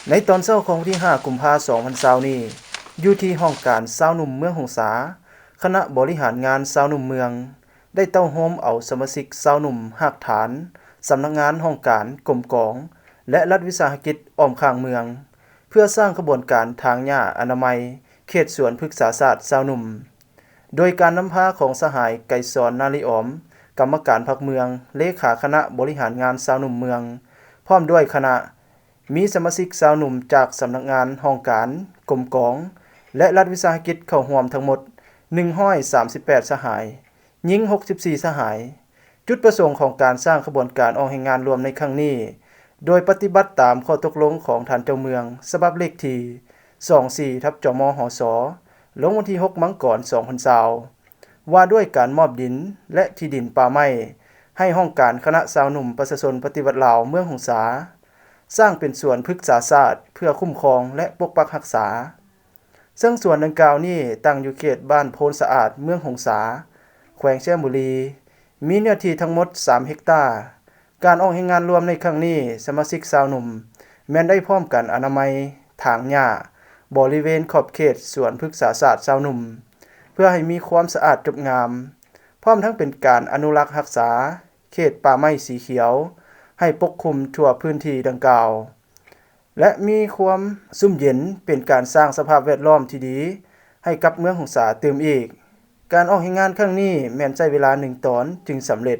ໃນຕອນເຊົ້າຂອງວັນທີຫ້າ ກຸມພາ ສອງພັນຊາວນີ້, ຢູ່ທີ່ຫ້ອງການຊາວໜຸ່ມເມືອງຫົງສາ, ຄະນະບໍລິຫານງານຊາວໜຸ່ມເມືອງ ໄດ້ເຕົ້າໂຮມເອົາສະມາຊິກຊາວໜຸ່ມຮາກຖານ, ສຳນັກງານຫ້ອງການ, ກົມກອງ ແລະ ລັດວິສາຫະກິດອ້ອມຂ້າງເມືອງ ເພື່ອສ້າງຂະບວນການຖາງຫຍ້າອະນາໄມເຂດສວນພຶກສາສາດຊາວໜຸ່ມ ໂດຍການນຳພາຂອງສະຫາຍ ໄກສອນ ນາລີອອມ, ກຳມະການພັກເມືອງ, ເລຂາຄະນະບໍລິຫານງານຊາວໜຸ່ມເມືອງ, ພ້ອມດ້ວຍຄະນະ, ມີສະມາຊິກຊາວໜຸ່ມຈາກສຳນັກງານ, ຫ້ອງການ, ກົມກອງ ແລະ ລັດວິສາຫະກິດເຂົ້າຮ່ວມທັງໝົດ ໜຶ່ງຮ້ອຍສາມສິບແປດສະຫາຍ, ຍິງ ຫົກສິບສີ່ສະຫາຍ. ຈຸດປະສົງຂອງການສ້າງຂະບວນການອອກແຮງງານລວມໃນຄັ້ງນີ້ ໂດຍປະຕິບັດຕາມຂໍ້ຕົກລົງຂອງທ່ານເຈົ້າເມືອງ ສະບັບເລກທີ ສອງສີ່ ທັບ ຈມຫສ ລົງວັນທີ ຫົກ ມັງກອນ ສອງພັນຊາວ ວ່າດ້ວຍການມອບດິນ ແລະ ທີ່ດິນປ່າໄມ້ ໃຫ້ຫ້ອງການຄະນະຊາວໜຸ່ມປະຊາຊົນປະຕິວັດລາວເມືອງຫົງສາ ສ້າງເປັນສວນພຶກສາສາດເພື່ອຄຸ້ມຄອງ ແລະ ປົກປັກຮັກສາ. ເຊິ່ງສວນດັ່ງກ່າວນີ້ຕັ້ງຢູ່ເຂດບ້ານໂພນສະອາດ ເມືອງຫົງສາ ແຂວງໄຊຍະບູລີ, ມີເນື້ອທີ່ທັງໝົດ ສາມເຮັກຕາ. ການອອກແຮງງານລວມໃນຄັ້ງນີ້, ສະມາຊິກຊາວໜຸ່ມແມ່ນໄດ້ພ້ອມກັນອະນາໄມ, ຖາງຫຍ້າ ບໍລິເວນຂອບເຂດສວນພຶກສາສາດຊາວໜຸ່ມ ເພື່ອໃຫ້ມີຄວາມສະອາດຈົບງາມ, ພ້ອມທັງເປັນການອະນຸລັກຮັກສາເຂດປ່າໄມ້ສີຂຽວ ໃຫ້ປົກຄຸມທົ່ວພື້ນທີ່ດັ່ງກ່າວ ແລະ ມີຄວາມຊຸ່ມເຢັນ, ເປັນການສ້າງສະພາບແວດລ້ອມທີ່ດີໃຫ້ກັບເມືອງຫົງສາຕື່ມອີກ. ການອອກແຮງງານຄັ້ງນີ້ແມ່ນໃຊ້ເວລາໜຶ່ງຕອນຈຶ່ງສຳເລັດ,